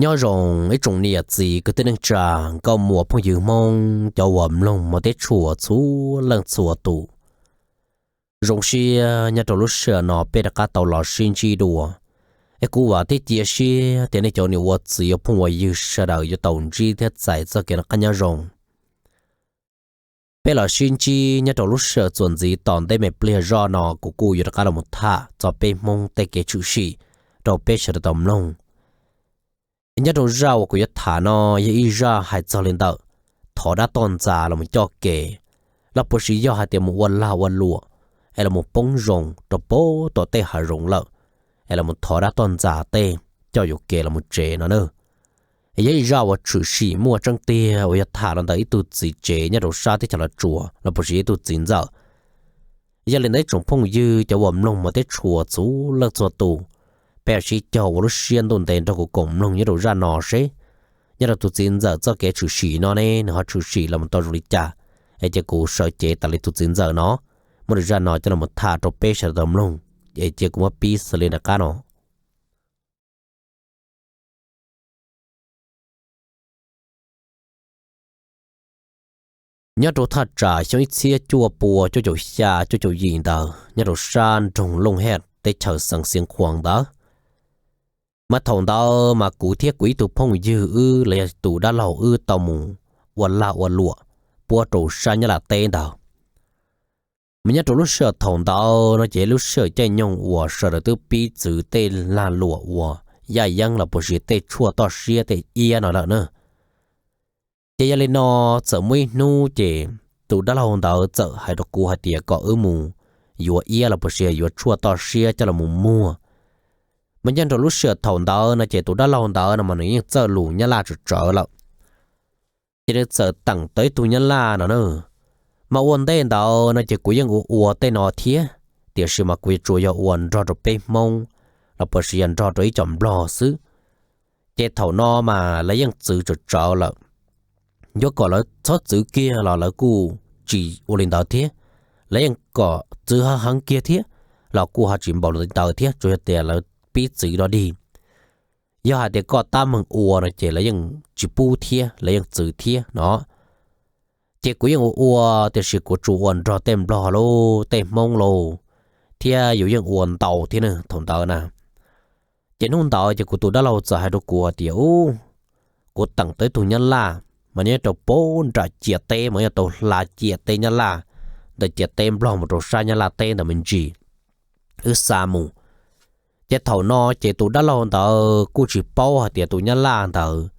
Nyob zoo ib tsoom niam txiv kwv tij neej tsa, nkauj muam phooj ywg Hmoob cov uas mloog mos teb tshua txhua leej txhua tus. Zoo siab nyob rau lub sij hawm no peb rov qab tau los sib ntsib dua. Es kuv vam thiab cia siab tias nej cov niam ua txiv ua phooj ua ywg sawv daws yuav tau ntsib thiab txais txoj kev noj qab nyob zoo. Peb los sib ntsib nyob rau lub sij hawm txuas ntxiv tom ntej me pliag zoj no kuv kuj yuav rov qab los tham txog peb Hmoob tej kev tshwm sim rau peb sawv daws tau mloog. Nyob rau zaj uas kuv yuav tham no yog ib zaj hais txog li ntawm thov dab toj ntxas los mus coj kev, los puas sis yog hais tias mus ua lag ua luam, es los mus poob zoo rau puag tom tej hav zoov lawm, es los mus thov dab toj ntxas tej coj yuam kev los mus tsev no na. Es yog ib zaj uas tshwm sim muaj tseeb tiag uas yog tham los ntawm ib tug txiv tsev nyob rau sab teb chaws Los Tsuas los puas sis ib tug txiv ntxawm. Yog li ntawd ib tsoom phooj ywg cov uas mloog mos teb tshua txhua leej txhua tus, peb sib cog ua lub siab ntuj ntev nrog kuv koom mloog nyob rau zaj no seb nyob rau tus txiv ntxawm txoj kev tshwm sim no ne nws ho tshwm sim los mus tau zoo li cas. Es cia kuv sawv cev tas li tus txiv ntxawm no, muab lub zaj no coj los tham rau peb sawv daws tau mloog. Es cia kuv muab pib xws li nram qab no. Nyob rau thaj tsam xyoo ib txhiab cuaj pua cuaj caum xya cuaj caum yim ntawd nyob rau sab nroog Looj Hej teb chaws Xeev Xiav Khuam ntawd, mas thaum ntawd mas kuv thiab kuv ib tug phooj ywg wb los yog tus dab laug wb tau mus ua lag ua luam puab rau sab Nyab Laj teb ntawd. Mas nyob rau lub sij hawm thaum ntawd no ces lub sij hawm caij nyoog uas sawv daws twb pib txwv tej lag luam uas yaj yeeb los puas sis tej tshuaj toj siab tej iab no lawm na. Ces yog li no, txawm muaj ib hnub ces tus dab laug ntawd txawm hais rau kuv hais tias kom wb mus yuav iab los puas sis yuav tshuaj toj siab coj los mus muag. Mas nyob rau lub sij hawm thaum ntawd no ces tus dab laug ntawd no mas nws yeej txawj lus Nyab Laj tsawv tsawv lawm. Ces nws txawm teem tau ib tug Nyab Laj no na. Mas ua ntej ntawd no ces kuv yeej ua ua tej no thiab, tiam sis mas kuv yuav tsuas yog ua nrog rau peb Hmoob los puas sis yog nrog rau ib co Nplog xwb. Ces thaum no mas lawv yeej txwv tsawv tsawv lawm. Yuav kom lawv txhob txwv kiag los lawv kuj tsis ua li ntawd thiab. Lawv yeej kom txwv heev heev kiag thiab los kuj ho tsis npaum li ntawd thiab, tsuas yog tias lawv pib txwv dog dig. Yog hais tias koj tab meeg ua no ces lawv yeej tsis pub thiab, lawv yeej txwv thiab no. Ces kuv yeej ua ua, tiam sis kuv tsuas ua nrog tej Nplog lauj, tej Hmoob lauj, thiab yus yeej ua ntau thiab ne thaum ntawd na. Ces hnub ntawd ces kuv tus dab laug txawm hais rau kuv hais tias, ub, kuv teem tau ib tug Nyab Laj mas nyob rau puag nram ciam teb mas yog tau hla ciam teb Nyab Laj, ntawm ciam teb Nplog mus rau sab Nyab Laj teb ntawd me ntsis, wb xa mus. Ces thaum no ces tus dab laug ntawd kuj tsis paub hais tias tus Nyab Laj ntawd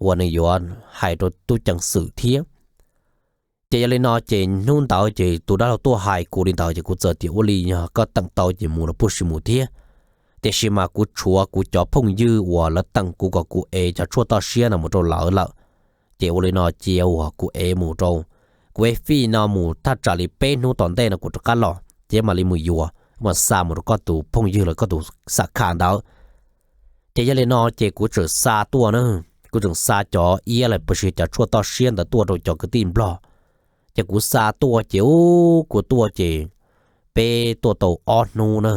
uas nws yuav hais rau tub ceev xwm thiab. Ces yog li no ces hnub ntawd ces tus dab laug tuaj hais kuv li ntawd ces kuv txawm tias, ua li yog koj teem tau ces mus los puag sis mus thiab. Tiam sis mas kuv tshuav kuv cov phooj ywg uas lawv teem kuv kom kuv ev cov tshuaj toj siab no mus rau lawv lawm. Ces ua li no cia uas kuv ev mus rau, kuv ev fij no mus thaj tsam li peb hnub tom ntej no kuv rov qab los ces mam li mus yuav, mam xa mus rau koj tus phooj ywg los koj tus xam kham ntawd. Ces yog li no ces kuv tseem xa tuaj na, kuv tseem xa cov iab los puas sis cov tshuaj toj siab ntawd tuaj rau cov kwv tij Nplog. Ces kuv xa tuaj ces ub, kuv tuaj ces peb tuaj tau ob hnub na,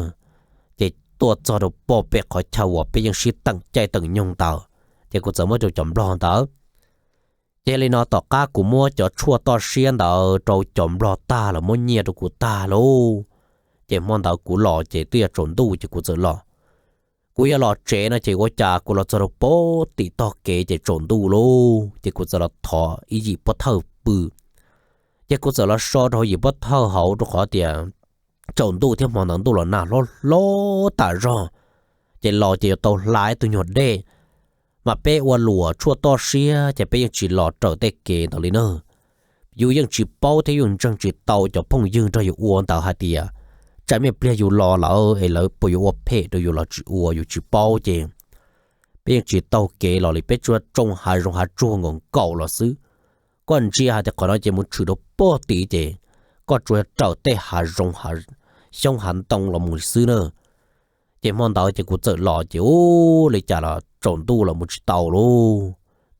ces tuaj txog rau pem qhov chaw uas peb yeej sib teem caij teem nyoog ntawd, ces kuv txawm muab rau cov Nplog ntawd. Ces yog li no tom qab kuv muab cov tshuaj toj siab ntawd rau cov Nplog tag los muab nyiaj rau kuv tag lauj, ces hmo ntawd kuv los ces twb yuav tsaus ntuj ces kuv txawm los. Kuv yuav los tsev no ces ua cas kuv los txog rau puag tim tog kev ces tsaus ntuj lauj, ces kuv txawm los thov ib yim pob thawj pw. Ces kuv txawm los so rau hauv yim pob thawj hauv rau qhov tias tsaus ntuj thiab hmo ntawd ntuj los nag hlob hlob tas zog, ces los ces yuav tau hla ib tug nyuag dej. Mas peb ua luam tshuaj toj siab ces peb yeej tsis los raws tej kev ntawd li na. Yus yeej tsis paub thiab yus ntseeg tsis tau cov phooj ywg nrog yus ua ntawd hais tias tsam ib pliag yus los lawm es lawv puas yuav ua phem rau yus los tsis ua, yus tsis paub ces peb yeej tsis taug kev los li, peb tsuas tsoo hav zoov hav tsuag nkaus nkaus los xwb. Koj ntsia hais tias qhov no ces mus tshwm rau puag tid ces koj tsuas yog raws tej hav zoov, xyoob hav ntoo los mus li xwb na. Ces hmo ntawd ces kuv txawm los ces ub, li cas los tsaus ntuj los mus tsis tau lauj.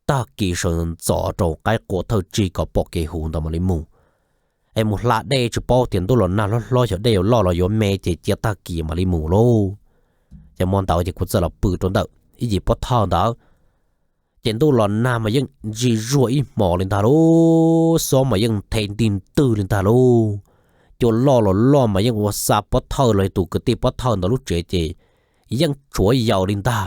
Tag kis sawv ntxov rau qaib qua thawj tsig kom pom kev huv ntawd mam li mus. Es mus hla dej tsis paub tias ntuj los nag hlob hlob xyov dej yuav loj los yuav me ces cia tag kis mam li mus lauj. Ces hmo ntawd ces kuv txawm los pw rau ntawm ib yim pob thawj ntawd. Ces ntuj los nag mas yeej ntsis zuag ib hmos li ntag lauj, xob mas yeej nthe nti ntwg li ntag lauj. Cua loj los loj mas yeej ua xa pob thawj los tus kwv tij pob thawj ntawd lub tsev ces yeej tshuav yaws li ntag,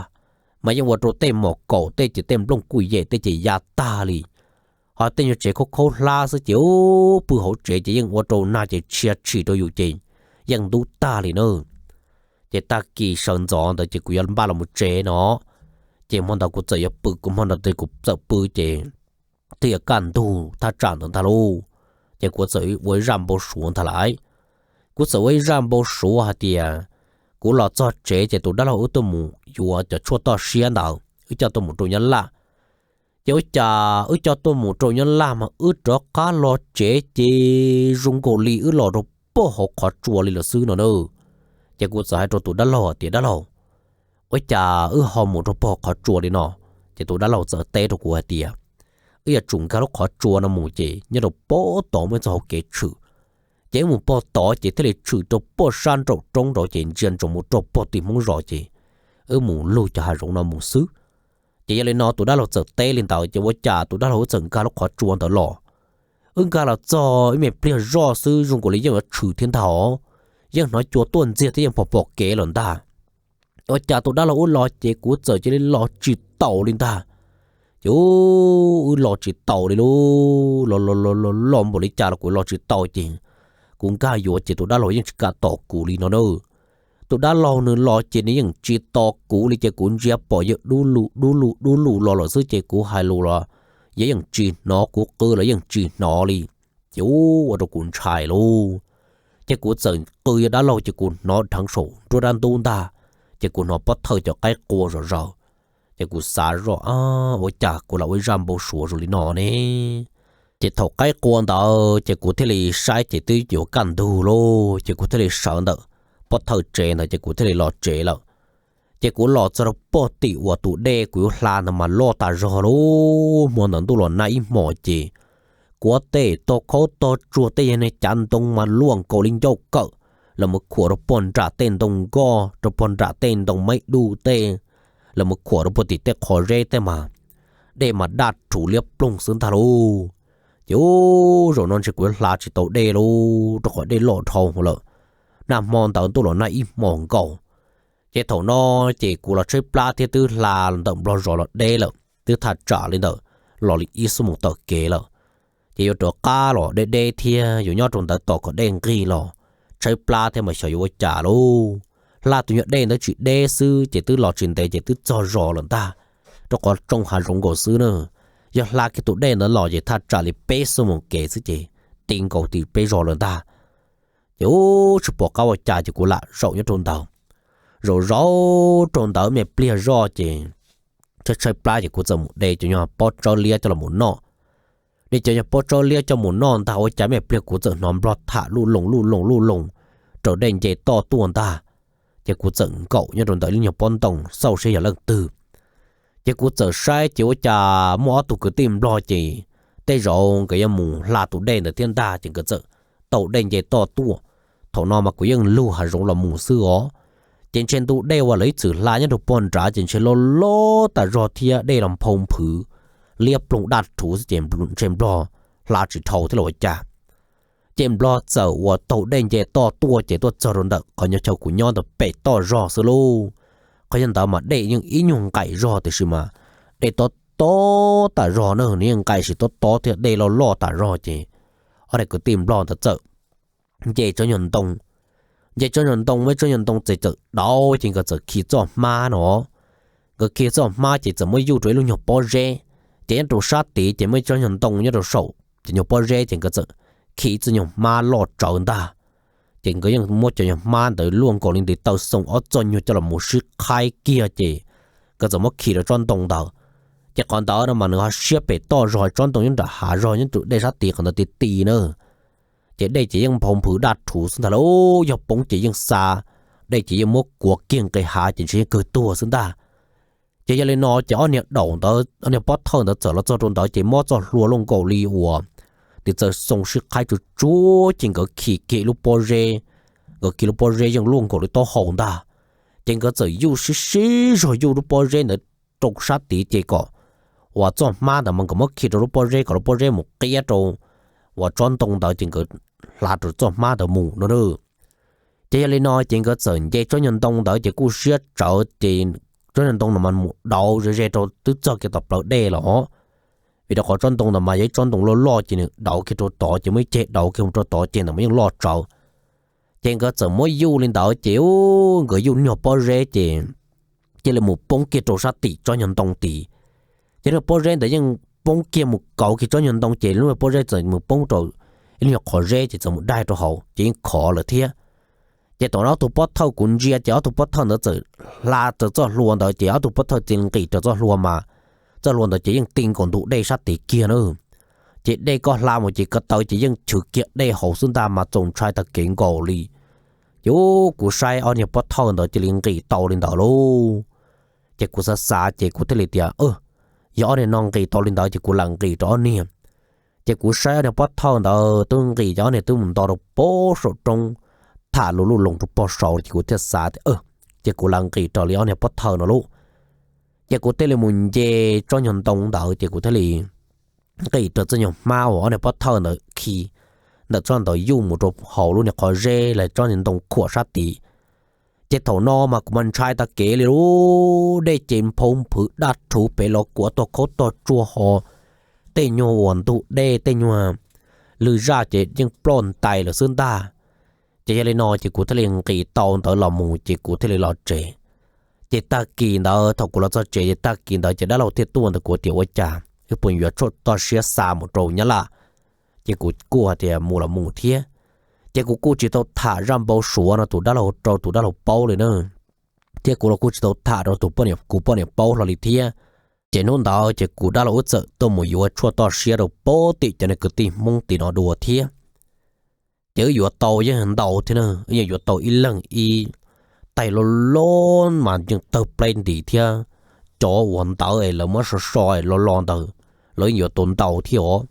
mas yeej ua rau tej mom kaum tej ces tej nplooj kuj yem tej ces ya tag li. Ho tej nyuag tsev khaub khaub hlab xwb ces pw hauv tsev ces yeej ua rau nag ces tshia tshim rau yus ces yeej ntub tag li na. Ces tag kis sawv ntxov ntawd ces kuv yuav npaj los mus tsev no, ces hmo ntawd kuv txawm yuav pw, kuv hmo ntawd kuv txawm pw ces twb yuav kaj ntug thaj tsam ntawd ntag lauj. Ces kuv txawm ua ib zaj npau suav ntag lauj. Kuv txawm ua ib zaj npau suav hais tias kuv los txog tsev ces tus dab laug wb tuaj mus yuav cov tshuaj toj siab ntawd wb coj tuaj mus rau nyob laj. Ces ua cas wb coj tuaj mus rau nyob laj mas wb rov qab los tsev ces zoo nkaus li wb los rau pog hauv qhov tsua li lawm xwb no na. Ces kuv txawm hais rau tus dab laug tias, Dab laug, ua cas wb ho mus rau pog qhov tsua li no? Ces tus dab laug txawm teb rau kuv hais tias, Wb yuav tsum nkag lub qhov tsua no mus ces nyob rau pog tod muaj ib txoj hauv kev tshwm, ces wb mus pog tod ces thiaj li tshwm rau pog sab nraum roob nraud ces ntsia ntsoov mus rau pog tim Hmoob zos ces wb mus lug cov hav zoov no mus xwb. Ces yog li no tus dab laug txawm teb li ntawd ces ua cas tus dab laug wb txawm nkag lub qhov tsua ntawd los. Wb nkag los txog ib me pliag zoj xwb zoo nkaus li yeej yuav tshwm thiab ntag, yeej hnov cua tuaj ntxiag thiab yeej pom pom kev lawm ntag. Ua cas tus dab laug wb los ces kuv txawm cia li los tsis taus li ntag. Ces wb los tsis taus li lauj, los los los los los npaum li cas los kuv los tsis taus ces kuv nkag yuav ces tus dab laug yeej tsis kam tom kuv li no na. Tus dab laug nws los ces nws yeej tsis tos kuv li ces kuv ntsia pom yawg dub lug dub lug dub lug los lawm xwb ces kuv hais lus los yawg yeej tsis hnov, kuv qw los yeej tsis hnov li. Ces ua rau kuv ntshai lauj. Ces kuv txawm qw yawg dab laug ces kuv hnov dheev saum nruab dab ntub ntag, ces kuv hnov pob thawj cov qaib qua zom zaws. Ces kuv xav zoj, Ua cas kuv lam ua ib zaj npau suav zoo li no ne? Ces thaum qaib qua ntawd ces kuv thiaj li saib ces twb yuav kaj ntug lauj, ces kuv thiaj li sawv ntawm pob thawj tsev ntawd ces kuv thiaj li los tsev lawm. Ces kuv los txog rau pog tim uas tus dej kuv yuav hla ntawd mas loj tas zog lauj, hmo ntawd ntuj los nag ib hmos ces kuav tej tog khaub tog tsuag tej yog niag cav ntoo mas luaj nkaus li ncauj kawm, los mus khuam rau pog nram tej ntoo nkoj, rau pog nram tej ntoo maib dub tej, los mus khuam rau pog tim tej qhov zeb tej mas dej mas daj rhuv liab ploog xwb ntag lauj. Ces ub, zaum no ntshe kuv yuav hla tsis tau dej lauj, rau qhov dej loj dhau lawm. Nag hmo ntawd ntuj los nag ib hmos nkaus. Ces thaum no ces kuv los tshaib plab thiab twb hla ntawm Nplog zos los deb lawm, twb thaj tsam li ntawm los li ib xuab moos taug kev lawm. Ces yuav rov qab los deb deb thiab yuav nyob rau ntawd tos kom dej nqig los tshaib plab thiab mas xyov yuav ua cas lauj. Hla tus nyuag dej ntawd tsis deb xwb ces twb los tsis ntev ces twb txog zos lawm ntag, rau qhov tsoo hav zoov nkaus xwb na. Yog hla kiag tus dej ntawd los ces thaj tsam li peb xuab moos kev xwb ces ti nkaus tim peb zos lawm ntag. Ces ub, tsis pom qab ua cas ces kuv lam zaum nyob rau ntawd. Zaum zaum rau ntawd me pliag zoj ces tshaib tshaib plab ces kuv txawm mus de cov nyuag pob tsawb liab coj los mus noj. De cov nyuag pob tsawb liab coj mus noj ntag ua cas me pliag kuv txawm hnov Nplog tham luj loos luj loos luj loos raws dej nce toj tuaj ntag. Ces kuv txawm nkaum nyob rau ntawm lub nyuag pob ntoo xauj saib yog leej twg. Ces kuv txawm saib ces ua cas muaj ob tug kwv tij Nplog ces tej zaum nkawd yuav mus hla tus dej ntawd thiab ntag ces nkawd txawm taug dej nce toj tuaj. Thaum no mas kuv yeej lug hav zoov los mus xwb os. Ces ntshe ntu dej uas lawv ib txwm hla nyob rau pog nrad ces ntshe loj loj tas zog thiab dej los nphau nphwv liab ploog daj rhuv xwb ces ntshe Nplog hla tsis dhau thiab los ua cas. Ces Nplog txawm uas taug dej nce toj tuaj ces tuaj txog rau ntawm qhov nyuag chaw kuv nyob ntawd pem toj zog xwb lauj. Qhov nyuag ntawd mas dej yeej ib nyuag nqaim zog tiam sis mas dej tob tob tas zog na, nws yeej nqaim sis tob tob thiab dej loj loj tas zog ces ob niag kwv tij Nplog ntawd txawm nce tsob nyuag ntoo, nce tsob nyuag ntoo, muaj ib tsob nyuag ntoo txawm txawm dauv ces nkawd txawm khi txoj hmab no. Nkawd khi txoj hmab ces txawm muab yuj rau ib lub nyuag pob zeb, ces nyob rau sab tid ces muaj ib tsob nyuag ntoo nyob rau saum ces nyuag pob zeb ces nkawd txawm khi ib txoj nyuag hmab loj tsawv ntag. Ces nkawd yeej muab cov nyuag hmab ntawd luaj nkaus li ntiv taw xoo ob txoj nyuag coj los mus sib qhaib kiag ces nkawd txawm muab khi rau tsob ntoo ntawd. Ces qhov ntawd no mas nws ho siab pem toj zog, tsob ntoo nyob nram hav zog nyob tus dej sab tid qhov ntawd ti ti na. Ces dej ces yeej nphau nphwv daj rhuv xwb ntag lauj, yog poob ces yeej xa, dej ces yeej muab kuav kiag nqis hav ces ntshe yeej kawg tuag xwb ntag. Ces yog li no ces ob niag daum ntawd, ob niag pob thawj ntawd txawm los txog rau ntawd ces mob txoj hlua luaj nkaus li uas ntiv taw xoo sib qhaib tsuag tsuag ces nkawd khi kiag lub pob zeb, nkawd khi lub pob zeb yeej luaj nkaus li taub hau ntag. Ces nkawd txawm yuj sib sib zog yuj lub pob zeb ntawd rau sab tid ces kom uas txoj hmab ntawd mas nkawd muab khi rau lub pob zeb kom lub pob zeb mus qiab rau uas tsob ntoo ntawd ces nkawd hla rau txoj hmab ntawd mus no na. Ces yog li no ces nkawd txawm nce tsob nyuag ntoo ntawd ces kuj siab tsawv ces tsob nyuag ntoo no mas mus dauv ze ze rau twb txog kiag tom plawv dej los. Vim rau qhov tsob ntoo ntawd mas yog ib tsob ntoo loj loj ces nws dauv kiag rau tod ces muaj ib ceg dauv kiag mus rau tod ces ntawd mas yeej loj tsawv. Ces nkawd txawm muab yuj li ntawd ces nkawd yuj niag pob zeb ces cia li mus poob kiag rau sab tim tsob nyuag ntoo tid. Ces niag pob zeb ntawd yeej poob kiag mus kauv kiag tsob nyuag ntoo ces lub pob zeb txawm mus poob rau ib lub nyuag qhov zeb ces txawm mus daig rau hauv ces yeej khov lawm thiab. Ces thaum no ob tug pob thawj kuv ntsia ces ob tug pob thawj ntawd txawm hla raws txoj hlua ntawd ces ob tug pob thawj cia li nqis raws txoj hlua mas txoj hlua ntawd ces yeej ti nkaus ntug dej sab tid kiag na. Ces dej koj hla mus ces ko taw ces yeej chwv kiag dej hauv xwb ntag mas txaus ntshai tag kev nkaus li. Ces kuv saib ob niag pob thawj ntawd cia li nqis tau li ntawd lauj. Ces kuv xav xav ces kuv thiaj li tias, yog ob niag no nqis tau li ntawd ces kuv lam nqis rau ob niag. Ces kuv saib ob niag pob thawj ntawd twb nqis ces ob niag twb mus nto rau pem saum roob tham lus luj loos rau pog saud ces kuv thiaj xav tias, ces kuv lam nqis raws li ob niag pob thawj no lauj. Ces kuv thiaj li mus nce tsob nyuag ntoo ntawd ces kuv thiaj li nqis raws txoj nyuag hmab uas ob niag pob thawj ntawd khi ntawm tsob ntawd yuj mus rau hauv lub niag qhov zeb los tsob niag ntoo khuam sab tid. Ces thaum no mas kuv mas ntshai tag kev li lauj, dej ces nphau nphwv daj rhuv pem los kuav tog khaub tog tsuag ho tej nyuag uas ntug dej tej nyuag lwj zaj ces yeej ploj ntais lawm xwb ntag. Ces yog li no ces kuv thiaj li nqis tau ntawd los mus ces kuv thiaj li los tsev. Ces tag kis ntawd thaum kuv los txog tsev ces tag kis ntawd ces dab laug thiaj tuaj ntawm kuv tias ua cas wb puas yuav tshuaj toj siab xa mus rau Nyab Laj. Ces kuv kuj hais tias mus los mus thiab. Ces kuv kuj tsis tau tham zaj npau suav no tus dab laug rau tus dab laug paub li na. Thiab kuv los kuj tsis tau tham rau tus poj niam, kuv poj niam paub hlo li thiab. Ces hnub ntawd ces kuv dab laug wb txawm tuaj mus yuav tshuaj toj siab rau pem tim cov niag kwv tij Hmoob tim no dua thiab. Ces wb yuav tau yeej ntau thiab na, wb yeej yuav tau ib leeg ib taig loj loj mas yeej tawg pleb nti thiab. Cov uas ntawd es lawv muab so so los los ntawd, lawv yeej yuav tau ntau thiab os.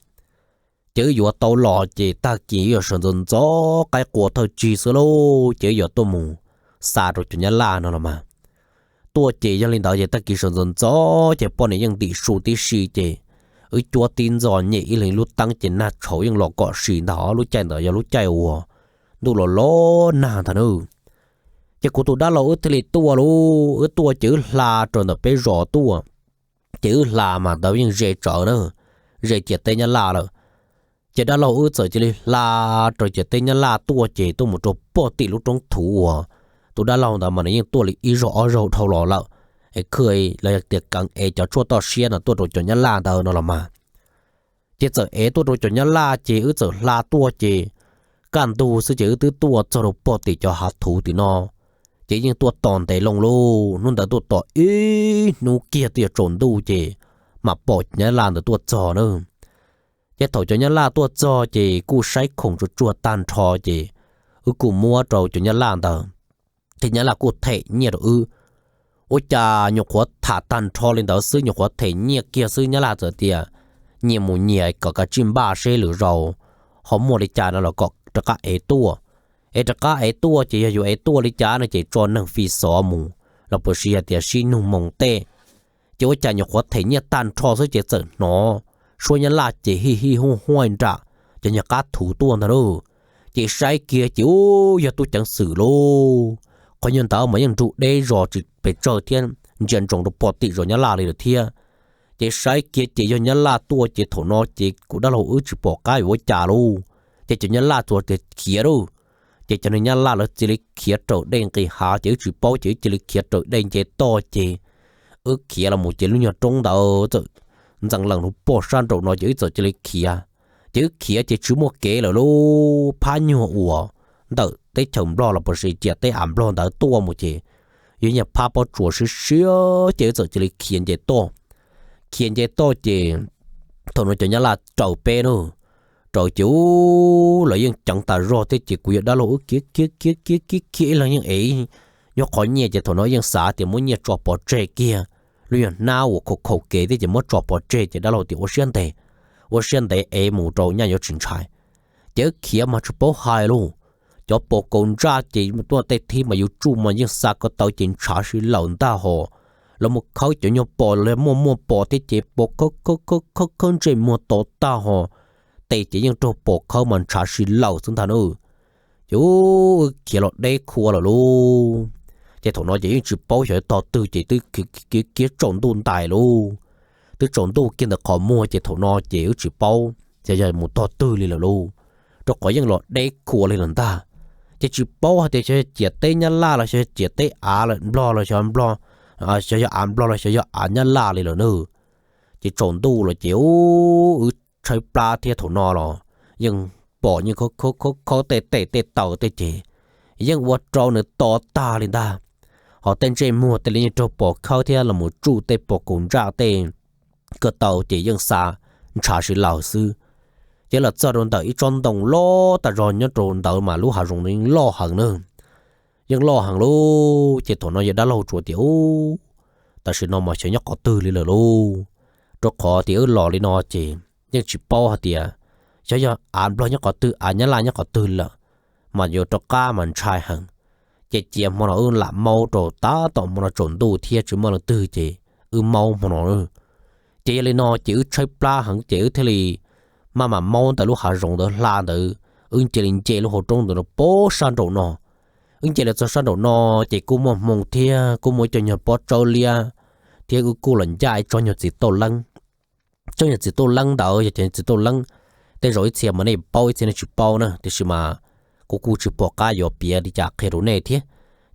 Ces wb yuav tau los ces tag kis wb yuav sawv ntxov ntxov qaib qua thawj tsig xwb lauj, ces wb yuav tuaj mus xa rau cov Nyab Laj no los mas. Tuaj ces yog li ntawd ces tag kis sawv ntxov ntxov ces poj niam yeej ntim su tib si ces wb cuab tib ntxo nyem ib leeg lub teeb ces nag tshauv yeej los kom si ntag, lub caij ntawd yog lub caij uas ntuj los los nag ntag na. Ces kuv tus dab laug wb thiaj li tuaj lauj, wb tuaj ces wb hla rau ntawm peb zos tuaj. Ces wb hla mas ntawd yeej ze tsawv na, ze ciam teb Nyab Laj lawm. Ces dab laug wb txawm cia li hla rau ciam teb Nyab Laj tuaj ces tuaj mus rau pem tim lub roob thuv uas tus dab laug ntawd mas nws yeej tuaj li ib zaug ob zaug dhau los lawm, es khwj los yog tias keev ev cov tshuaj toj siab no tuaj rau cov Nyab Laj ntawd no los mas. Ces txawm ev tuaj rau cov Nyab Laj ces wb txawm hla tuaj ces kaj ntug xwb ces wb twb tuaj txog rau pem tim cov hav thuv tim no. Ces yeej tuaj tos ntev loo lauj, hnub ntawd tuaj tos ib hnub kiag twb yuav tsaus ntuj ces mam pom Nyab Laj ntawd tuaj txog na. Ces thaum cov Nyab Laj tuaj txog ces kuj saib khoom tsuag tsuag tag nrho ces wb kuj muab rau cov Nyab Laj ntawd, ces Nyab Laj kuj them nyiaj rau wb. Ua cas nyuam qhuav tham tag nrho li ntawd xwb nyuam qhuav them nyiaj kiag xwb Nyab Laj txawm tias, nyias mus nyias kom kav tsij npaj seb lwm zaus ho muaj li cas no los kom rov qab ev tuaj. Es rov qab ev tuaj ces yog yuav ev tuaj li cas no ces tso neeg fi xov mus los puas sis yog tias sib nug moo tej. Ces ua cas nyuam qhuav them nyiaj tag nrho xwb ces txawm hnov suab Nyab Laj ces hij hij huaj huaj nram cov nyuag qab thuv tuaj ntag lauj. Ces saib kiag ces ub, yog tub ceev xwm lauj. Qhov nyuag ntawd mas yeej nrug deb zos tsis pes tsawg thiab, ntsia ntsoov rau pem tim zos Nyab Laj li lawm thiab. Ces saib kiag ces yog Nyab Laj tuaj ces thaum no ces kuv dab laug wb tsis pom qab yuav ua cas lauj. Ces cov Nyab Laj txawm tias khiav lauj. Ces cov neeg Nyab Laj lawv cia li khiav raws dej nqis hav ces wb tsis paub ces wb cia li khiav raws dej nce toj ces wb khiav los mus ces lub nyuag roob ntawd txawm ntxeev lees rau pem sab nraum no ces wb txawm cia li khiav. Ces wb khiav ces tsis muaj kev lawm lauj, phab nyuag uas ntawm teb chaws Nplog los puas sis ciam teb av Nplog ntawd tuaj mus ces yog nyuag phab pob tsuas siab siab ces wb txawm cia li khiav nce toj. Khiav nce toj ces thaum no cov Nyab Laj raws peb na, raws ces ub lawv yeej ceev tas zog thiab ces kuv yawg dab laug wb khiav khiav khiav khiav khiav khiav ib leeg yeej ev nyob qhov nyiaj ces thaum no yeej xav tias muab nyiaj tso pov tseg kiag, lub nyuag hnab uas khaum khaum kev thiab ces muab tso pov tseg ces dab laug tias ua siab ntev, ua siab ntev ev mus rau nyaj yuav tsis ntshai. Ces wb khiav mas tsis paub hais lauj, cov pos kaus ntsaj ces tuaj tej thib mas yus tsuj mas yeej xa ko taw ces ntshav si lawm ntag hos. los mus khawb cov nyuag pos los muaj muaj pos thiab ces pos khawb khawb khawb khawb ntsej muag to tag ho, tes ces yeej raug pos khawb mas ntshav si lawm xwb ntag na. Ces wb khiav los deb khua lawm lauj. Ces thaum no ces yeej tsis paub xyov tog twg ces twb kiav tsaus ntuj ntais lauj. Twb tsaus ntuj kiag ntawm qhov muag ces thaum no ces wb tsis paub xyov yog mus tog twg li lawm lauj, rau qhov yeej los deb khua li lawm ntag. Ces tsis paub hais tias xyov yog ciam teb Nyab Laj los xyov yog ciam teb av lawm, Nplog los xyov Nplog, xyov yog av Nplog los xyov yog av Nyab Laj li lawm na. Ces tsaus ntuj los ces wb tshaib plab thiab thaum no los yeej pom yeej khawb khawb khawb tej tes tej taw tej ces yeej ua rau nws to tag li ntag. Ho tej ntsej muag tej li yeej raug pos khawb thiab los mus tsuj tej pos kaus ntsaj tej ko taw ces yeej xa ntshav si lawm xwb. Ces los txog rau ntawm ib tsob ntoo loj tas zog nyob rau ntawd mas lub hav zoov ntawd yeej loj heev na. Yeej loj heev lauj, ces thaum no yawg dab laug tsuas tias, Ub, tam sim no mas xyov nyob qhov twg li lawm lauj, rau qhov tias wb los li no ces yeej tsis paub hais tias xyov yog av Nplog nyob qhov twg av Nyab Laj nyob qhov twg lawm, mas yuav rov qab mas ntshai heev. Ces cia hmo no wb lam maub rau tab tom hmo no tsaus ntuj thiab tsis muaj leej twg ces wb maub hmo no. Ces yog li no ces wb tshaib plab heev ces wb thiaj li maj mam maub ntawm lub hav zoov ntawd hla ntawd, wb cia li nce lub hauv roob ntawd rau pem sab nraum no. Wb nce los txog sab nraum no ces kuj muaj hmoo thiab kuj muaj ib co nyuag pob tsawb liab, thiab wb kuj los ncaj ib tsob nyuag txiv tauj leeb. Tsob nyuag txiv tauj leeb ntawd yog cov txiv tauj leeb, tej zaum ib txhia mas nej paub ib txhia nej tsis paub na, tiam sis mas kuv kuj tsis pom qab yuav piav li cas qhia rau nej thiab.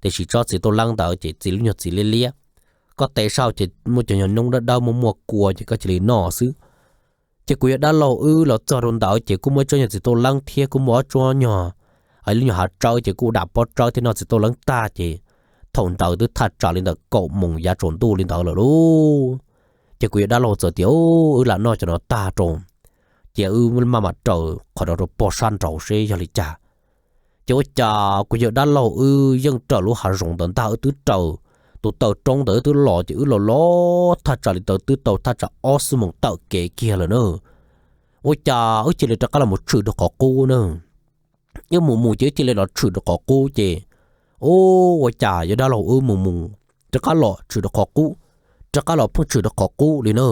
Tiam sis tsob txiv tauj leeb ntawd ces txiv lub nyuag txiv liab liab, koj tes sab ces muaj cov nyuag noob dawb dawb muaj muaj kua ces koj cia li noj xwb. Ces kuv yawg dab laug wb los txog rau ntawd ces kuj muaj ib tsob nyuag txiv tauj leeb thiab kuj muaj ob tsob nyuag, lub nyuag hav tsawb ces kuj dam pob tsawb thiab noj txiv tauj leeb tag ces thaum ntawd twb thaj tsam li ntawm kaum moos yav tsaus ntuj li ntawd lawm lauj. Ces kuv yawg dab laug txawm tias, Wb lam noj cov no tag rau, cia wb maj mam raws qhov no rau pem sab nraud seb yog li cas. Ces ua cas kuv yawg dab laug wb yeej raws lub hav zoov ntawd ntag, wb twb raws tus taw roob ntawd wb twb los ces wb los los thaj tsam li ntawd twb tau thaj tsam ob xuab moos tawm kev kiag lawm na. Ua cas wb cia li rov qab los mus tshwm rau qhov qub na. Wb mus mus ces wb cia li los tshwm rau qhov qub ces, ub, ua cas yawg dab laug wb mus mus rov qab los tshwm rau qhov qub, rov qab los pheej tshwm rau qhov qub li na.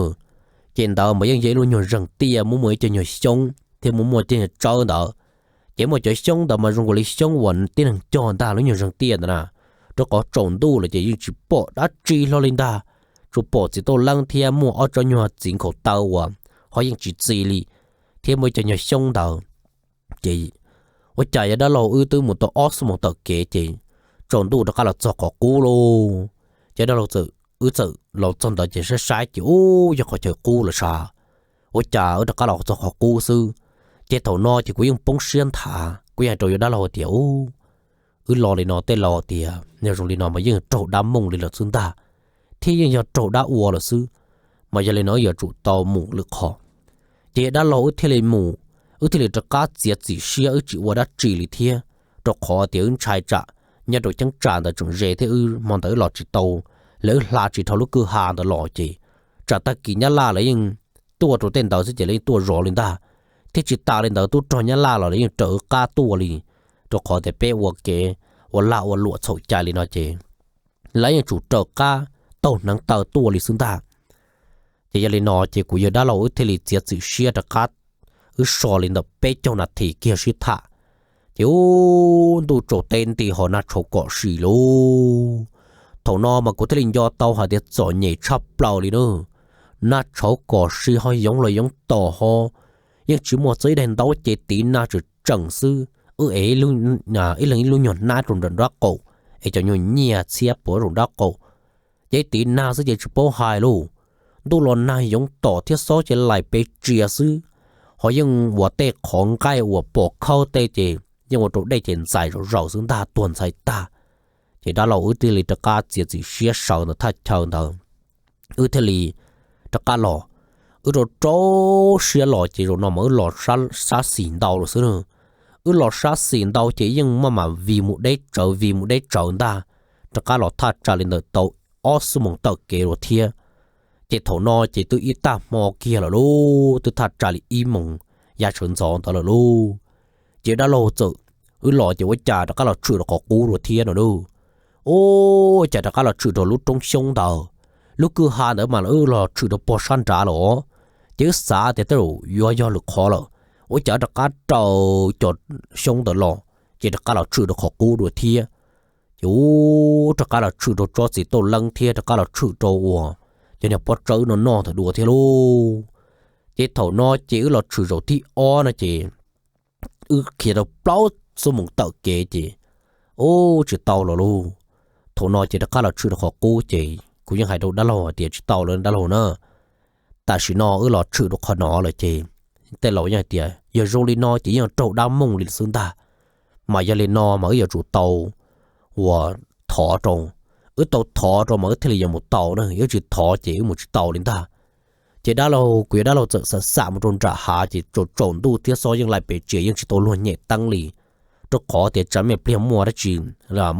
Ces ntawd mas yeej yog ib lub nyuag zeeg tiaj muaj muaj ib co nyuag xyoob thiab muaj muaj tej nyuag tsawb ntawd. Ces muaj cov xyoob ntawd mas zoo nkaus li xyoob uas tib neeg cog ntag lub nyuag zeeg tiaj ntawd na, rau qhov tsaus ntuj lawm ces yeej tsis pom dab tsi hlo li ntag. Tsuas pom txiv tauj leeb thiab muaj ob tsob nyuag txiv nkhaus taw uas ho yeej tsis txi li, thiab muaj ib co nyuag xyoob ntawd. Ces ua cas yawg dab laug wb twb mus tau ob xuab moos tawm kev ces tsaus ntuj rov qab los txog qhov qub lauj. Ces dab laug txawm, wb txawm los txog ntawd ces saib saib ces ub, yog qhov chaw qub lawm sav. Ua cas wb rov qab los txog qhov qub xwb. Ces thaum no ces kuv yeej poob siab nthav, kuv yeej hais rau yawg dab laug tias, Ub, wb los li no tej laus tias yog zoo li no mas yeej raug dab mooj li lawm xwb ntag, thiab yeej yog raug dab ua lawm xwb, mas yog li no wb yuav tsum tau mus lwm qhov. Ces yawg dab laug wb thiaj li mus, wb thiaj li rov qab txiav txim siab wb tsis ua dab tsi li thiab, rau qhov tias wb ntshai tsam nyob rau cheeb tsam ntawd tseem ze thiab wb hmo ntawd wb los tsis tau, lawv wb hla tsis dhau lub kwj ha ntawd los ces tsam tag kis Nyab Laj lawv yeej tuaj rau tej ntawd xwb ces lawv yeej tuaj zov li ntag. Thiab tsis tas li ntawd tub rog Nyab Laj los lawv yeej raws wb qab tuaj li, rau qhov tias peb ua kev ua lag ua luam txhaum cai li no ces lawv yeej tsum raws qab taug hneev taw tuaj li xwb ntag. Ces yog li no ces kuv yawg dab laug wb thiaj li txiav txim siab rov qab, wb so li ntawm peb caug nas this kiag sib tham. Ces ub, ntuj tsaus teb nti ho nag tshauv kom si lauj. Thaum no mas kuv thiaj li nco tau hais tias txom nyem tshaj plaws li na. Nag tshauv kom si ho yoov los yoov tos ho, yeej tsis muaj txog ib daim ntaub ces tiv nag tseem tseem xwb. Wb ev ib leeg ib lub nyuag hnab rau nram nrab qaum, es cov nyuag nyiaj txhiab puav rau nrab qaum, ces tiv nag xwb ces tsis paub hais lauj. Ntuj los nag yoov tom thiab xob ces laim pes tsias xwb, ho yeej ua tej qhov nqaij uas pom khawb tej ces yeej ua rau dej ces ntxais zom zaws xwb ntag, tuag ntxhais tag. Ces dab laug wb thiaj li rov qab txiav txim siab sawv ntawm thaj chaw ntawd, wb thiaj li rov qab los. Wb rau rau siab los ces zaum no mas wb los sab xis ntau lawm xwb na. Wb los sab xis ntau ces yeej maj mam vij mus deb tsawv vij mus deb tsawv ntag, rov qab los thaj tsam li ntawm tau ob xuab moos tawm kev dua thiab. Ces thaum no ces twb ib tag hmo kiag lawm lauj, twb thaj tsam li ib moos yav sawv ntxov ntawd lawm lauj. Ces dab laug txawm, wb los ces ua cas rov qab los tshwm rau qhov qub dua thiab no lauj. Ua cas rov qab los tshwm rau lub roob xyoob ntawd. lub kwj ha ntawd mas wb los tshwm rau pog sab nrad lawm. Ces wb xav tias tej zaum yuav yog lwm qhov lawm, ua cas rov qab rau cov xyoob ntawd los, ces rov qab los tshwm rau qhov qub dua thiab. Ces ub, rov qab los tshwm rau tsob txiv tauj leeb thiab rov qab los tshwm rau uas cov niag pob tsawb no noj ntawd dua thiab lauj. Ces thaum no ces wb los tshwm zaum thib ob no ces wb khiav rau plaub xuab moos tawm kev ces, ub, tsis tau los lauj. Thaum no ces rov qab los tshwm rau qhov qub ces kuv yeej hais rau dab laug hais tias tsis tau lawm dab laug na, tam sim no wb los tshwm rau qhov no lawm ces tej laus yeej hais tias yog zoo li no ces yeej raug dab mooj li xwb ntag. Mas yog li no mas wb yuav tsum tau uas thov rau, wb tau thov rau mas wb thiaj li yuav mus tau na, wb tsis thov ces wb mus tsis tau li ntag. Ces dab laug, kuv yog dab laug txawm xav xav mus rau nram hav ces tsaus tsaus ntuj thiab xob yeej laim pes tsev yeej tsis tau luag nyem teeb li, rau qhov tias tsam me pliag muaj dab tsi,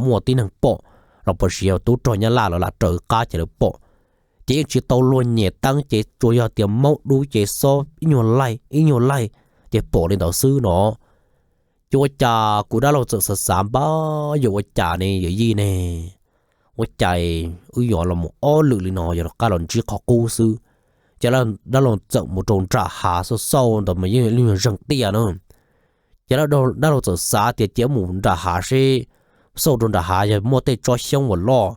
muaj tib neeg pom los puas sis yog tub rog nyab laj los lam raws qab ces lawv pom. Ces yeej tsis tau luag nyem teeb ces tsuas yog tias maub dub ces xob ib nyuag laij ib nyuag laij ces pom li ntawd xwb no. Ces ua cas kuv dab laug txawm xav xav npab yuav ua cas ne yawm yij ne, ua cas wb yuav los mus ob lwm li no yog rov qab los ntsib qhov qub xwb. Ces dab laug txawm mus rau nram hav xauj xauj ntawd mas yeej lub nyuag zeeg tiaj na. Ces dab laug txawm xav tias cia mus nram hav seb, xauj rau nram hav yog muaj tej tsob xyoob uas loj,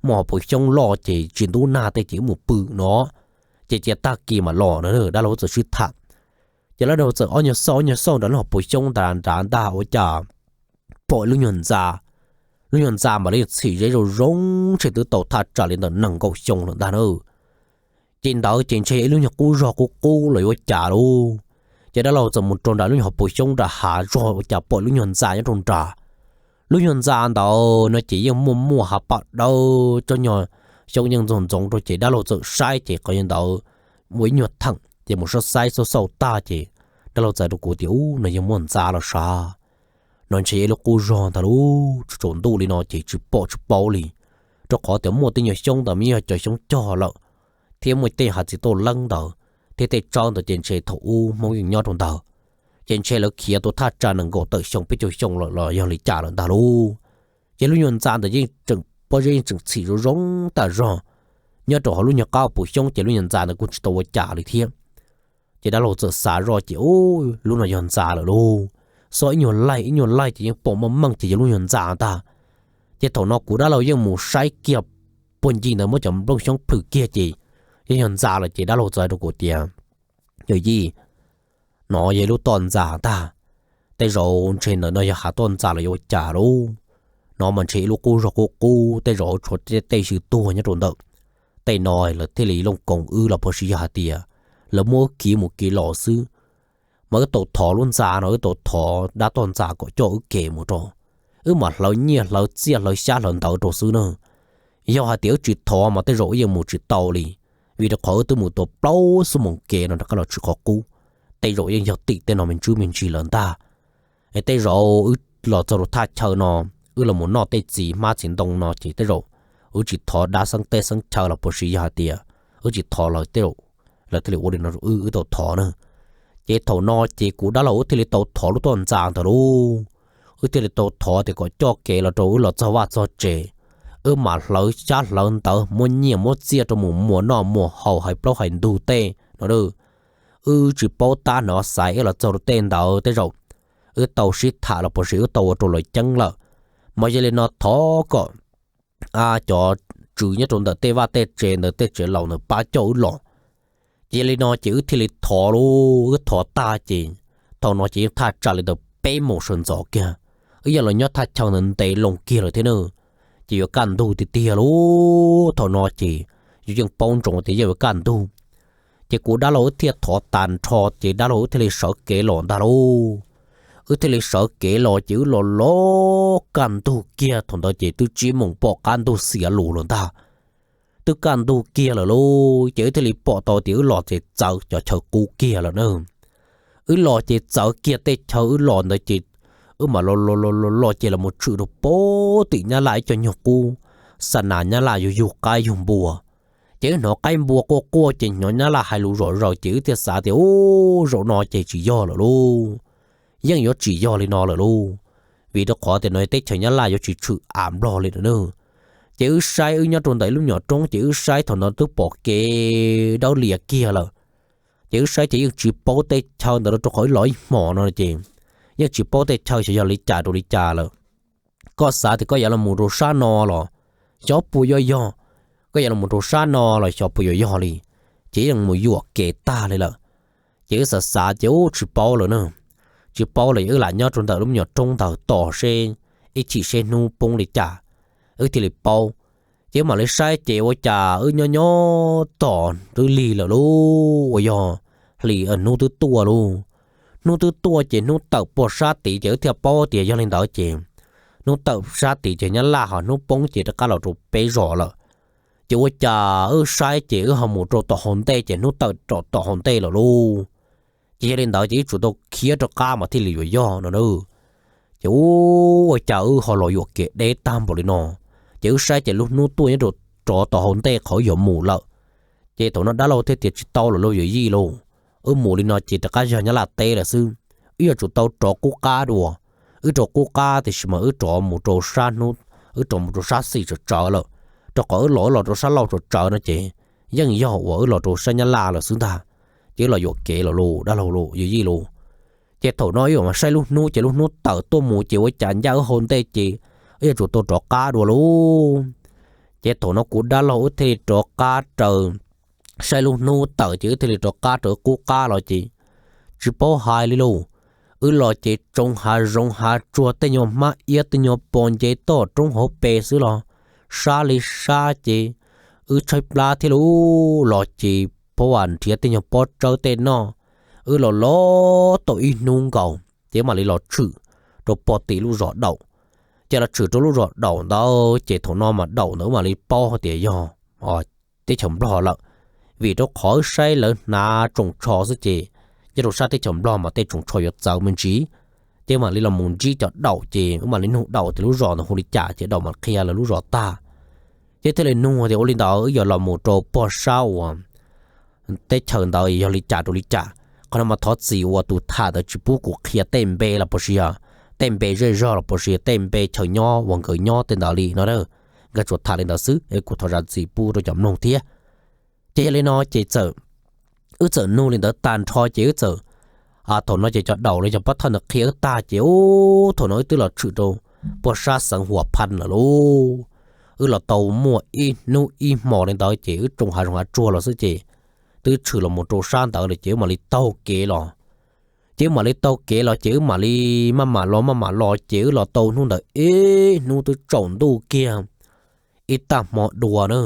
muaj hauv paus xyoob loj ces tsis ntub nag tej ces wb mus pw no, ces cia tag kis mam los no dab laug txawm sib tham. Ces dab laug txawm ob nyuag xauj ob nyuag xauj nram lub hauv paus xyoob nrad ntag ua cas pom ib lub nyuag ntxa. Lub nyuag ntxa mas lub nyuag txhim zeb zoo zoo ntshe twb tau thaj tsam li ntawm nees nkaum xyoo lawm ntag na. Ces ntawd ces ntshe ib lub nyuag qub zog qub qub los yuav ua cas lauj. Ces dab laug txawm mus rau nram lub nyuag hauv paus xyoob nram hav zog ua cas pom lub nyuag ntxa nyob rau nrad. Lub nyuag ntxa ntawd no ces yeej muaj muaj hav paj dawb, tsob nyuag xyoob yeej ntxoog ntxoov rau ces dab laug txawm saib ces qhov ntawd ua ib nyuag theem ces mus saib saib xauj xauj tag ces dab laug txais rau kuv tias ub, no yeej muaj ntxa los sav, no ntshe ib lub qub zog ntag lauj, tsaus ntuj li no ces tsis pom tsis paub li, rau qhov tias muaj tej nyuag xyoob ntawd mas yog cov xyoob cog lawm, thiab muaj tej hav txiv tauj leeb ntawd thiab tej tsawb ntawd ces ntshe thaum ub Hmoob yeej nyob rau ntawd, ces ntshe lawv khiav tau thaj tsam nees nkaum tawm xyoo peb caug xyoo lawm los yog li cas lawm ntag lauj. Ces lub nyuag ntxa ntawd yeej tseem pob zeb yeej tseem txhim zoo zoo tas zog nyob rau hauv lub nyuag qab paus xyoob ces lub nyuag ntxa ntawd kuj tsis tau ua cas li thiab. Ces dab laug txawm xav zoj ces ub, lub no yog ntxa lawm lauj, xob ib nyuag laij ib nyuag laij ces yeej pom meej meej ces yog lub nyuag ntxa ntag. Ces thaum no kuv dab laug yeej mus saib kiag puag ncig ntawd muab cov nplooj xyoob plhws kiag ces yeej yog ntxa lawm ces dab laug txawm hais rau kuv tias, yawm yij, no yog ib lub toj ntxa ntag, tej zaum ntshe ntawm no yog hav toj ntxa los yuav ua cas lauj. No mas ntshe ib lub qub zog qub qub, tej zaum tshuav tej xyw tuag nyob rau ntawm tej no lawv thiaj li looj koov wb los puas sis yog hais tias lawv muab wb kiv mus kiv los xwb. Mas wb tau thov lub ntxa no, wb tau thov dab toj ntxa kom coj wb kev mus rau, wb mam hlawv nyiaj hlawv txiaj hlawv xyab hlawv ntawv rau xwb na. Yog hais tias wb tsis thov mas tej zaum wb yeej mus tsis tau li, vim rau qhov wb twb mus tau plaub xuab moos kev no rov qab los tshwm qhov qub, tej zaum yeej yog tim tej no me ntsis me ntsis lawm ntag. Es tej zaum wb los txog rau thaj chaw no, wb los mus noj tej txiv hmab txiv ntoo no ces tej zaum wb tsis thov dab xeeb teb xeeb chaw los puas sis yog hais tias wb tsis thov lawv tej, lawv thiaj li ua li no rau wb, wb tau thov na. Ces thaum no ces kuv dab laug wb thiaj li tau thov lub toj ntxa ntawd lauj. Wb thiaj li tau thov tias kom coj kev los rau wb los txog vaj txog tsev, wb mam hlawv xyab hlawv ntawv muab nyiaj muab txiaj rau mus muas noj muas haus hais plaub hais ntug tej no. Wb tsis paub tab hnov xaiv wb los txog rau tej ntawd tej zaum wb tau sib tham los puas sis wb tau ua rau lawv ceeb lawm. Mas yog li no thov kom cov tswv nyob rau ntawm tej vaj tej tsev ntawd tej tsev laus ntawd pab coj wb los. Ces yog li no ces wb thiaj li thov lauj, wb thov tag ces thaum no ces yeej thaj tsam li ntawm peb moos sawv ntxov kiag. Wb yeej los nyob thaj chaw ntawd ntev loo kiag lawm thiab na, ces yuav kaj ntug tiag tiag lauj. Thaum no ces yus yeej paub ntsoov tias yeej yuav kaj ntug. Ces kuv dab laug wb thiaj thov tas nrho ces dab laug wb thiaj li sawv kev los ntag lauj. Wb thiaj li sawv kev los ces wb los los kaj ntug kiag, thaum ntawd ces twb tsib moos pom qab ntug xiav lus lawm ntag. Twb kaj ntug kiag lawm lauj, ces wb thiaj li pom tau tias wb los ces txawv cov chaw qub kiag lawm na. Wb los ces txawv kiag tej chaw wb los ntawd ces wb mam los los los los ces los mus tshwm rau puag tim nyab laj ib co nyuag qub, xa nas nyab laj yug yug qaib yug npua. Ces wb hnov qaib npua quaj quaj ces hnov nyab laj hais lus zom zaws ces wb thiaj xav tias ub, zaum no ces tsis yog lawm lauj. Yeej yuav tsis yog li no lawm lauj, vim rau qhov tias no teb chaws nyab laj yuav tsis tshwm av nplog li lawm na. Ces wb saib, wb nyob rau ntawm lub nyuam roob ces wb saib thaum ntawd twb pom kev dawb lias kiag lawm. Ces wb saib ces yeej tsis paub tej chaw ntawd rau qhov wb los ib hmos no ces yeej tsis paub tej chaw xyov yog li cas rau li cas lawm. Koj xav tias koj yuav los mus rau sab no los xyov puas yuav yog, koj yuav los mus rau sab no los xyov puas yuav yog li, ces yeej mus yuam kev tag li lawm. Ces wb xav xav ces ub tsis paub lawm na, tsis paub lawm wb lam nyob rau ntawm lub nyuam roob ntawd tos seb ib chim seb hnub poob li cas wb thiaj li paub. Ces wb mam li saib ces ua cas wb nyob nyob tos twb lig lawm lauj, uas yog hli hnub twb tuaj lauj. Hnub twb tuaj ces hnub tawm puag sab tid ces wb thiaj paub tias yog li ntawd ces hnub tawm sab tid ces Nyab Laj ho hnub poob ces rov qab los rau peb zos lawm. Ces ua cas wb saib ces wb ho mus rau tom hauv ntej ces hnub tawm rau tom hauv ntej lawm lauj. Ces yog li ntawd ces wb tsum tau khiav rov qab mas thiaj li yuav yog no na. Ces ua cas wb ho los yuam kev deb tag npaum li no. Ces wb saib ces lub hnub tuaj nyob rau rov tom hauv ntej qhov wb yuav mus lawm. Ces thaum no dab laug thiaj tias tsis tau lawm lauj yawm yij lauj, wb mus li no ces rov qab yog Nyab Laj teb lawm xwb. Wb yuav tsum tau rov qub qab dua. Wb rov qub qab tiam sis mas wb rov mus rau sab hnub, wb rov mus rau sab xis tsawv tsawv lawm, rau qhov wb los wb los rau sab laug tsawv tsawv no ces yeej yog uas wb los rau sab Nyab Laj lawm xwb ntag. Ces wb los yuam kev lawm lauj dab laug lauj yawm yij lauj. Ces thaum no wb mam saib lub hnub ces lub hnub tawm tuaj mus ces ua cas ncaj wb hauv ntej ces wb yuav tsum tau rov qab dua lauj. Ces thaum no kuv dab laug wb thiaj li rov qab raws, saib lub hnub tawm ces wb thiaj li rov qab raws wb qub qab los ces tsis paub hais li lauj. Wb los ces tsoo hav zoov hav tsuag tej nyuag hmab iab tej nyuag pos nce toj roob hauv pes xwb los sab li sab ces wb tshaib plab thiab lauj. Los ces pab vam nrhiav tej nyuag pob tsawb tej noj. Wb los los tau ib hnub nkaus ces wb mam li los tshwm rau pog tim lub zos Daum. Ces los tshwm rau lub zos Daum ntawd ces thaum no mas Daum ntawd wb mam li paub hais tias yog teb chaws Nplog lawm, vim rau qhov wb saib lawv hnav tsoos tsho xwb ces nyob rau sab teb chaws Nplog mas tej tsoos tsho yuav txawv me ntsis. Ces wb mam li los mus ntsib cov Daum ces wb mam li nug Daum tias lub zos ntawd hu li cas ces Daum mam qhia lawv lub zos tag. Ces thiaj li nug tias ua li ntawd wb yuav los mus rau pog sab uas teb chaws ntawd yog li cas rau li cas. Qhov no mas thov txim uas tus tham ntawd tsis pub kuv qhia tej npe los puas sis yog tej npe zej zog los puas sis yog tej npe chaw nyob uas nkawd nyob tej ntawd li no. Nkawd tsuas tham li ntawd xwb es kuv thov zam txim pub rau cov mloog thiab. Ces yog li no ces txawm, wb txawm nug li ntawd tag nrho ces wb txawm, thaum no ces cov Daum los yog pab thawj ntawd qhia wb tag ces ub thaum no wb twb los tshwm rau pog sab xeev Huam Phaj lawm lauj. Wb los tau muaj ib hnub ib hmos li ntawd ces wb tsoo hav zoov hav tsuag los xwb ces twb tshwm los mus rau sab ntawd lawm ces wb mam li taug kev los. Ces wb mam li taug kev los ces wb mam li maj mam los maj mam los ces wb los tau hnub ntawd ib hnub twb tsaus ntuj kiag. Ib tag hmo dua na,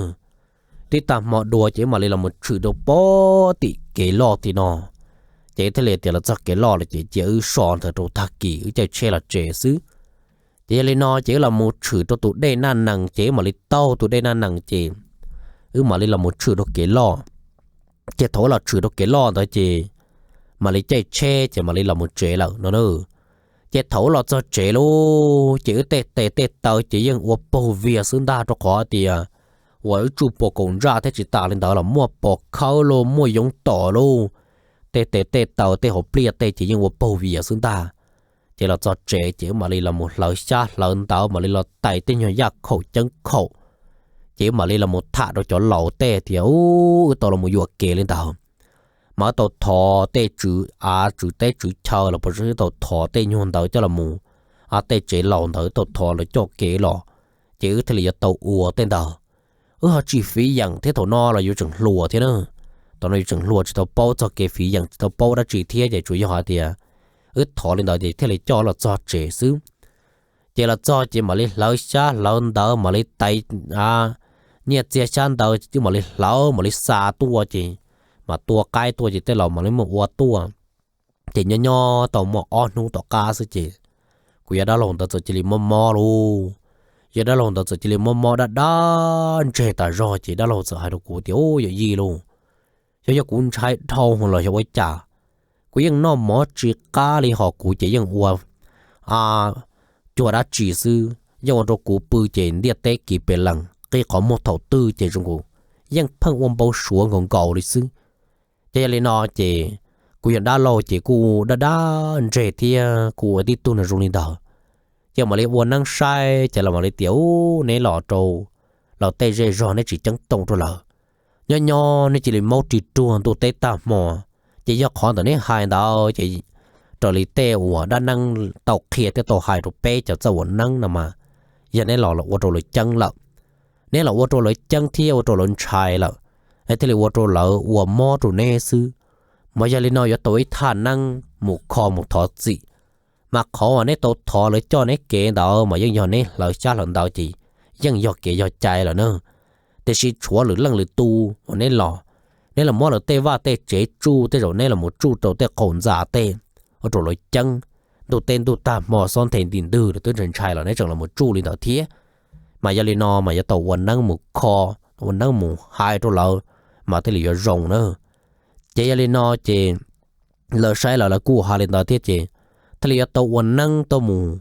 twb tag hmo dua ces wb mam li los mus tshwm rau pog tim kev loj tim no. Ces thiaj li tias los txog kev loj lawm ces cia wb so ntawd rau tag kis wb caij tsheb los tsev xwb. Ces yog li no ces wb los mus tshwm rau tus dej Naj Nees ces wb mam li taug tus dej Naj Nees ces wb mam li los mus tshwm rau kev loj. Ces thaum wb los tshwm rau kev loj ntawd ces mam li caij tsheb ces mam li los mus tsev lawm no na. Ces thaum wb los txog tsev lauj ces wb tej tes tej taw ces yeej ua paug vias xwb ntag rau qhov tias uas wb tsuj pos kaum ntsaj thiab tsis tas li ntawd los muaj pos khawb lauj muaj yoov tom lauj, tej tes tej taw tej hauv pliaj tej ces yeej ua paug vias xwb ntag. Ces los txog tsev ces wb mam li los mus hlawv xyab hlawv ntawv mam li los tais tej nyuag yaj khaum ceeb khaum. Ces wb mam li los mus tham rau cov laus tej tias ub wb tau los mus yuam kev li ntawd, mas wb tau thov tej tswv av tswv teb tswv chaw los puas sis wb tau thov tej nyuag ntawd coj los mus, tej tsev laus ntawd tau thov lawv coj kev los, ces wb thiaj li yuav tau ua tej ntawd. Wb ho tsis fiv yeem thiab thaum no los yus tseem hluas thiab na. Thaum no yus tseem hluas tsis tau paub txog kev fiv yeem tsis tau paub dab tsi thiab ces tsuas yog hais tias wb thov li ntawd ces thiaj li coj los txog tsev xwb. Ces los txog ces mam li hlawv xyab hlawv ntawv mam li tais nyiaj txiag xyab ntawv ces mam li hlawv mam li xa tuaj ces mam tua qaib tuaj ces tej laus mam li muab ua tuaj. Ces nyob nyob tau muaj ob hnub tom qab xwb ces kuv yog dab laug ntawd txawm cia li mob mob lauj. Yog dab laug ntawd txawm cia li mob mob dab dab ntseg tas zog ces dab laug txawm hais rau kuv tias ub yawm yij lauj, xyov yog kuv ntshai dhau los xyov ua cas, kuv yeej noj mov tsis qab li ho kuv ces yeej ua cuag dab tsi xwb yeej ua rau kuv pw ces ntiaj teb kis pes lees qi qhov muag thaum twg ces zoo nkaus yeej pheej ua npau suav nkaus nkaus li xwb. Ces yog li no ces kuv yog dab laug ces kuj dab dab ntseg thiab kuj ua tib tug no zoo li ntawd. Ces mam li ua neeb saib ces los mam li tias ub neb los rau los tej zej zog neb tsis ceeb toom rau lawv. Nyob nyob neb cia li maub ris ruag ntuj teb tag hmo, ces yog qhov ntawm neb hais ntawd ces raws li tej uas dab neeb tau qhia thiab tau hais rau peb cov txawj ua neeb no mas, yog neb los ua rau lawv ceeb lawm. Neb los ua rau lawv ceeb thiab ua rau lawv ntshai lawm, thiaj li ua rau lawv ua mob rau neb xwb. Mas yog li no yuav tau ib thaj neeb mus kho mus thov txim. Mas qhov uas neb tau thov lawv coj neb kev ntawd mas yeej yog neb hlawv xyab hlawv ntawv ces yeej yog kev yog cai lawm na. Tiam sis tshuav lwm leej lwm tus uas neb los, neb los muab lawv tej vaj tej tsev tsuj, tej zaum neb los mus tsuj rau tej qaum ntxa tej, ua rau lawv ceeb. Ntuj teb ntuj tag hmo xob nthe nti ntwg lawv twb ntshai ntshai los neb tseem los mus tsuj li ntawd thiab. Mas yog li no mas yuav tau ua neeb mus kho, ua neeb mus hais rau lawv mas thiaj li yuav zoo na. Ces yog li no ces lawv saib lawm lawv kuj hais li ntawd thiab ces thiaj li yuav tau ua neeb tuaj mus,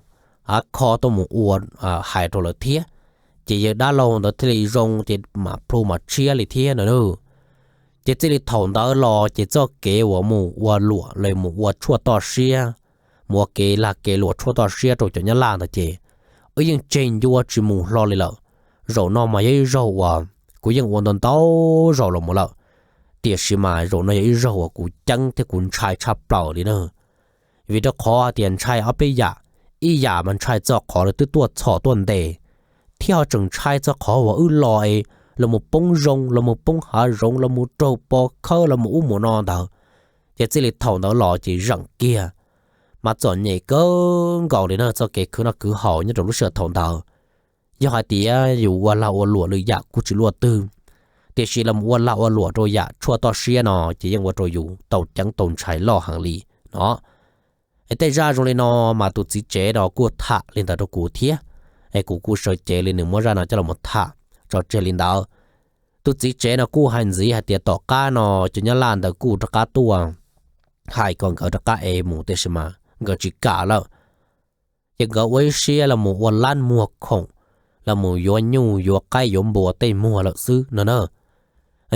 a, kho tuaj mus ua, hais rau lawv thiab. Ces yawg dab laug ntawd thiaj li zoo ces mam plhu mam tshiab li thiab no na. Ces txij li thaum ntawd los ces txoj kev uas mus ua luam los mus ua tshuaj toj siab, mus ua kev lag kev luam tshuaj toj siab rau cov Nyab Laj ntawd ces wb yeej tseg ncua tsis mus hlo li lawm. Zaum no mas yog ib zaug uas kuv yeej ua ntau ntau zaus los mus lawm, tiam sis mas zaum no yog ib zaug uas kuv ceeb thiab kuv ntshai tshaj plaws li na. Vim rau qhov tias ntshai ob peb yam, ib yam mas ntshai txog qhov lawv twb tuaj txhom tuaj ntes, thiab ho tseem ntshai txog qhov uas wb los es los mus poob zoo, los mus poob hav zoov, los mus raug pov khawb, los mus ub mus no ntawd. Ces txij li thaum ntawd los ces zeem kiag, mas txom nyem kawg nkaus li na txoj kev khwv noj khwv haus nyob rau lub sij hawm thaum ntawd. Yog hais tias yus ua lag ua luam lwm yam kuj tsis luaj twg, tiam sis los ua lag ua luam rau yam tshuaj toj siab no ces yeej ua rau yus tau ceeb tau ntshai loj heev li no. Es tej zaj zoo li no mas tus txiv tsev no kuj tham li ntawd rau kuv thiab. Es kuv kuj sawv cev li nws muab zaj no coj los tham tso tseg li ntawd. Tus txiv tsev no kuj hais ntxiv hais tias tom qab no cov Nyab Laj ntawd kuj rov qab tuaj hais kom nkawd rov qab ev mus tiam sis mas nkawd tsis kam lawm. Ces nkawd ua ib siab los mus ua lab muag khoom, los mus yuav nyuj yuav qaib yuav npua tej muag lawm xwb no na.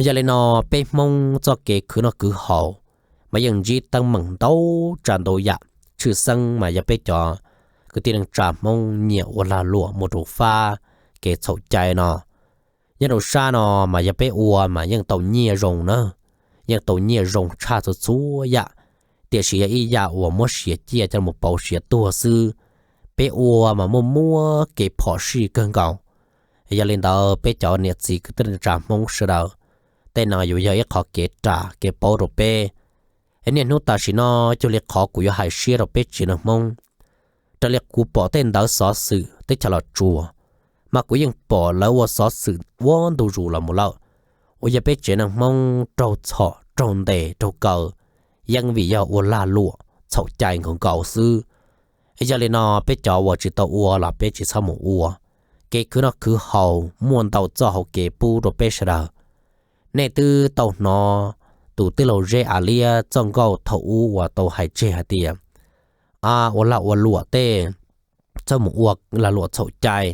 Yog li no peb Hmoob txoj kev khwv noj khwv haus mas yeej ntsib teeb meem ntau tsav ntau yam. Tshwj xeeb mas yog peb cov kwv tij neej tsa Hmoob nyiam ua lag luam mus rau fab kev txhaum cai no. Nyob rau sab no mas yog peb ua mas yeej tau nyiaj zoo na, yeej tau nyiaj zoo tshaj txhua txhua yam, tiam sis yog ib yam uas muab siav ciaj coj los pauv siav tuag xwb. Peb ua mas muaj muab kev phom sij kawg nkaus. Yog li ntawd peb cov niam txiv kwv tij neej tsa Hmoob sawv daws, tej no yuav yog ib qhov kev ras kev paub rau peb. Niaj hnub tam sim no cuag li qhov kuv yuav hais siab rau peb tsev neeg Hmoob, raws li kuv pom tej ntawv xov xwm teb chaws Los Tsuas, mas kuv yeej pom lawv ua xov xwm ua ntu zus los mus lawm, uas yog peb tsev neeg Hmoob raug txhom raug ntes raug kaw, yeej vim yog ua lag luam txhaum cai nkaus nkaus xwb. Yog li no peb cov uas tsis tau ua los peb tsis txhob mus ua. Kev khwv noj khwv haus muaj ntau txoj hauv kev pub rau peb sawv daws. Nej twb tau hnov tus tij laug Zeb Av Liab txoj nkauj thaum ub uas tau hais tseg hais tias, a, ua lag ua luam tej, txhob mus ua lag luam txhaum cai.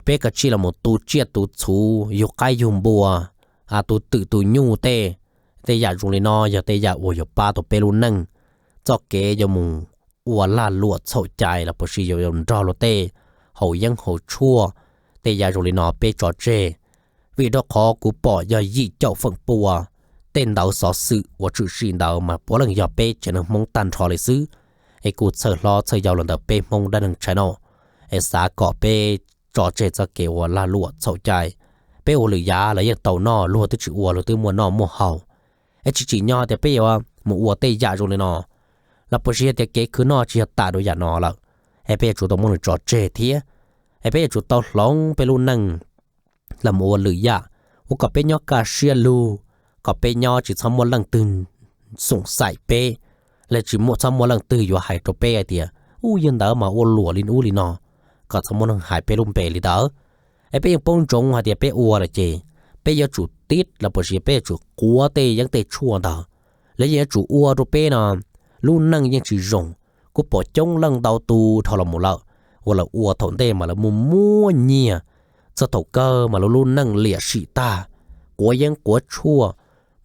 Peb kav tsij los mus tu tsiaj tu txhu, yug qaib yug npua, tu twm tu nyuj tej. Tej yam zoo li no yog tej yam uas yuav pab tau peb lub neej. Txoj kev yuav mus ua lag luam txhaum cai los puas sis yuav nrog luag tej haus yeeb haus tshuaj, tej yam zoo li no peb tso tseg. Vim rau qhov kuv pom yog yim caum feem pua tej ntawv xov xwm uas tshwm sim ntawd mas puav leej yog peb tsev neeg Hmoob tag nrho li xwb. Es kuv txhawj hlob txhawj yau los ntawm peb Hmoob dab neeg tshaj no, es xav kom peb tso tseg txoj kev ua lag luam txhaum cai. Peb ua lwm yam los yeej tau noj, luag twb tsis ua luag twb muaj noj muaj haus. Es tsis tsim nyog tias peb yuav mus ua tej yam zoo li no, los puas sis yog tias kev khwv noj tsis yog tas rau yam no lawm, es peb yuav tsum tau muab nws tso tseg thiab. Es peb yuav tsum tau hloov peb lub neej los mus ua lwm yam, ua kom peb nyob kaj siab lug, kom peb nyob tsis txhob muaj leej twg xoom xaim peb, los tsis txhob muaj leej twg yuav hais rau peb hais tias, u, yawg ntawd mas ua luam li ub li no, kom txhob muaj neeg hais peb lub npe li ntawd. Es peb yeej paub ntsoov hais tias peb ua lawm ces peb yuav tsum tib los puas sis peb yuav tsum quav tej yeeb tej tshuaj ntawd, los yeej yuav tsum ua rau peb no lub neej yeej tsis zoo. Kuv pom coob leej ntau tus dhau los mus lawm, uas lawv ua thaum ntej mas lawv muaj muaj nyiaj, txog thaum kawg mas lawv lub neej liam sim tag, quav yeeb quav tshuaj,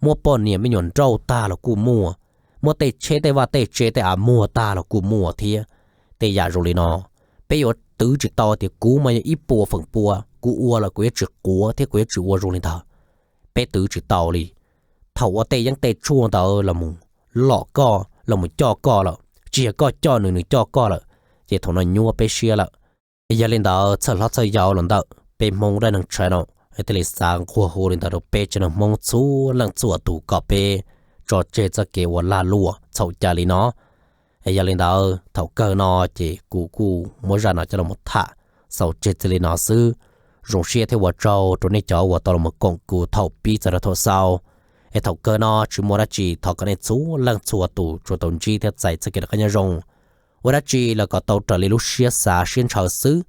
muab poj niam me nyuam nrauj tag los kuj muaj, muab tej tsheb tej vaj tej tsev tej av muag tag los kuj muaj thiab. Tej yam zoo li no, Peb yuav twv tsis tau tias kuv mas yog ib puas feem pua, kuv ua lawm kuv yuav tsis quav thiab kuv yuav tsis ua zoo li ntawd. Peb twv tsis tau li. Thaum ua tej yeeb tej tshuaj ntawd los mus lom koj, los mus coj koj lawm, tsis yog koj coj nws, nws coj koj lawm, ces thaum no nyuaj peb siab lawm. Yog li ntawd txhawj hlob txhawj yau los ntawm peb Hmoob dab neeg tshaj no thiaj li xav nquag hu li ntawd rau peb tsev neeg Hmoob txhua leej txhua tus kom peb tso tseg txoj kev ua lag luam txhaum cai li no. Yog li ntawd thaum kawg no ces kuv kuj muab zaj no coj los tham xaus tseg txij li no xwb. Zoo siab thiab ua tsaug rau nej cov uas tau los koom kuv thaum pib txog rau thaum xaus. Es thaum kawg no tsis muaj dab tsi, thov kom nej txhua leej txhua tus tsuas tau ntsib thiab txais txoj kev rov qab nyob zoo. Ua dab tsi los kom tau raws li lub siab xav siab ntshaw xwb,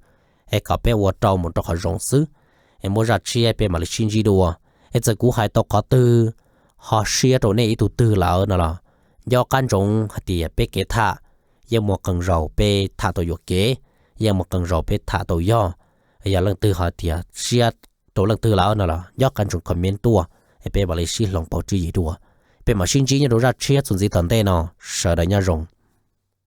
es kom peb ua rau mus rau qhov zoo xwb. Es muaj zaj tshiab peb mam li sib ntsib dua. Es txawm kuv hais tau qhov twg ho siab rau nej ib tug twg lawm no los nco qab ntsoov hais tias peb kev tham yeej muaj qee zaus peb tham tau yuam kev, yeej muaj qee zaus peb tham tau yog. Yog leej twg ho tias siab rau leej twg lawm no los nco qab ntsoov comment tuaj, es peb mam li sib hloov pauv tswv yim dua. Peb mam sib ntsib nyob rau zaj tshiab txuas ntxiv tom ntej no. Sawv daws nyob zoo.